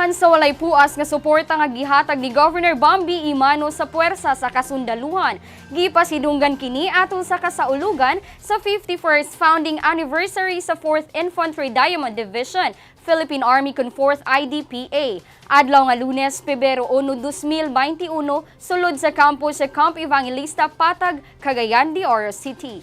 Gumikan sa walay puas nga suporta nga gihatag ni Governor Bambi Emano sa puwersa sa kasundaluhan, gipasidunggan kini atol sa kasaulugan sa 51st founding anniversary sa 4th Infantry Diamond Division, Philippine Army kun 4th IDPA. Adlaw nga Lunes, Pebrero 1, 2021, sulod sa campus sa Camp Evangelista, Patag, Cagayan de Oro City.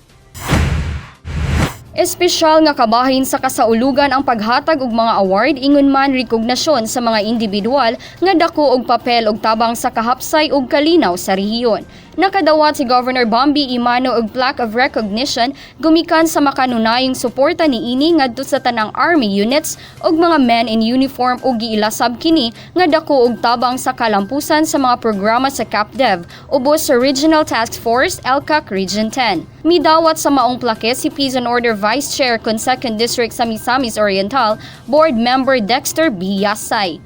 Espesyal nga kabahin sa kasaulugan ang paghatag og mga award ingon man rekognasyon sa mga individual nga dako og papel og tabang sa kahapsay ug kalinaw sa rehiyon. Nakadawat si Governor Bambi Emano og plaque of recognition gumikan sa makanunayong suporta niini ngadto sa tanang army units ug mga men in uniform ug giilasab kini nga dako og tabang sa kalampusan sa mga programa sa CapDev ubos sa Regional Task Force ELCAC Region 10. Midawat sa maong plaque si Peace and Order Vice Chair kun 2nd District sa Misamis Oriental, Board Member Dexter B. Yasay.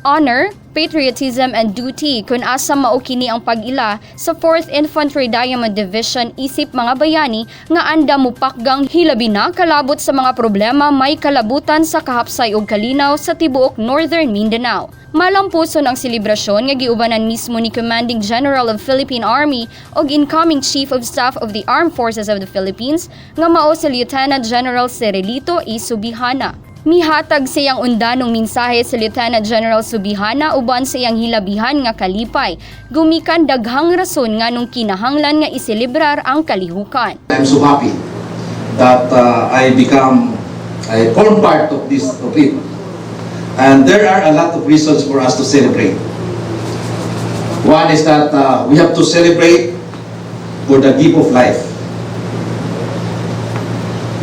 Honor, patriotism and duty kung asa mao kini ang pag-ila sa 4th Infantry Diamond Division isip mga bayani nga andam mupakgang hilabi na kalabot sa mga problema may kalabutan sa kahapsay ug kalinaw sa tibuok Northern Mindanao. Malampuson ang selebrasyon nga giubanan mismo ni Commanding General of Philippine Army ug incoming Chief of Staff of the Armed Forces of the Philippines nga mao si Lieutenant General Cirilito E. Subijana. Mihatag sa iyang undanong mensahe si Lieutenant General Subijana uban sa iyang hilabihan nga kalipay. Gumikan daghang rason nganong kinahanglan nga iselebrar ang kalihukan. I'm so happy that I form part of this, of it. And there are a lot of reasons for us to celebrate. One is that we have to celebrate for the gift of life.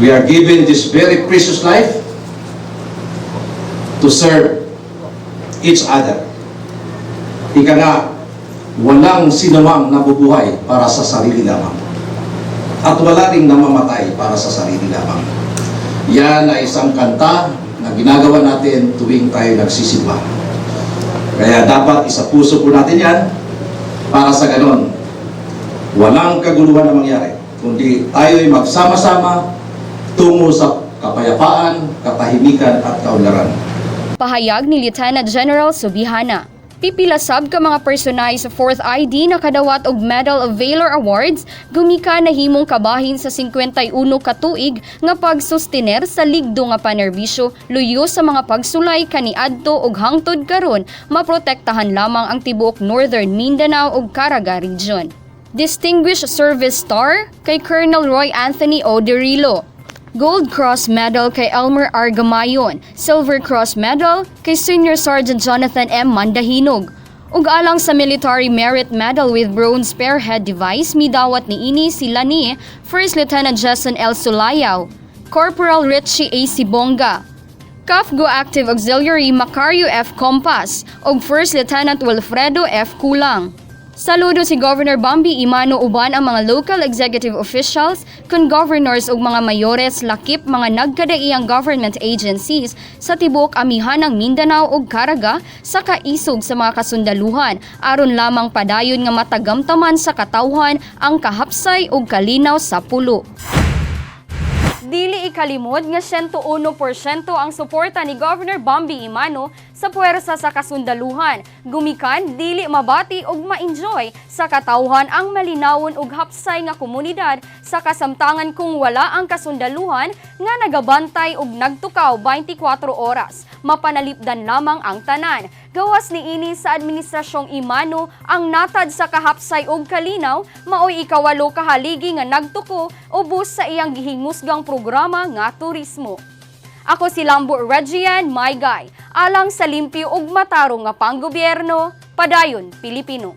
We are given this very precious life to serve each other. Ika nga, walang sinumang nabubuhay para sa sarili lamang. At wala ring namamatay para sa sarili lamang. Yan ay isang kanta na ginagawa natin tuwing tayo nagsisimba. Kaya dapat isapuso po natin yan para sa ganon, walang kaguluhan na mangyari, kundi tayo'y magsama-sama tungo sa kapayapaan, katahimikan at kaunlaran. Pahayag ni Lieutenant General Subijana. Pipila sab ka mga personahe sa 4th ID nakadawat og Medal of Valor Awards gumikan nahimong kabahin sa 51 ka tuig nga pagsustiner sa ligdo nga panerbisyo luyo sa mga pagsulay kaniadto ug hangtod karon maprotektahan lamang ang tibuok Northern Mindanao ug Caraga Region. Distinguished Service Star kay Colonel Roy Anthony O. Derillo. Gold Cross Medal kay Elmer R. Gamayon, Silver Cross Medal kay Senior Sergeant Jonathan M. Mandahinog. Ug alang sa Military Merit Medal with Bronze Spearhead Device, midawat niini sila ni First Lieutenant Jason L. Sulayaw, Corporal Richie A. Sibonga, CAFGU Active Auxiliary Macario F. Compas, ug First Lieutenant Wilfredo F. Kulang. Saludo si Governor Bambi Emano uban ang mga local executive officials kun governors ug mga mayores lakip mga nagkadaiyang government agencies sa tibuok amihanang Mindanao ug Caraga sa kaisog sa mga kasundaluhan aron lamang padayon nga matagamtaman sa katawhan ang kahapsay ug kalinaw sa pulo. Dili ikalimod nga 101% ang suporta ni Governor Bambi Emano sa puwersa sa kasundaluhan. Gumikan, dili mabati ug ma-enjoy sa katawhan ang malinawon ug hapsay nga komunidad sa kasamtangan kung wala ang kasundaluhan nga nagabantay ug nagtukaw 24 oras. Mapanalipdan lamang ang tanan. Gawas niini sa administrasyong Emano, ang natad sa kahapsay ug kalinaw maoy ikawalo ka haligi nga nagtuko ubos sa iyang gihimusgang programa nga turismo. Ako si Lambo Regian, my guy. Alang sa limpyo ug matarong nga panggobyerno, padayon Pilipino.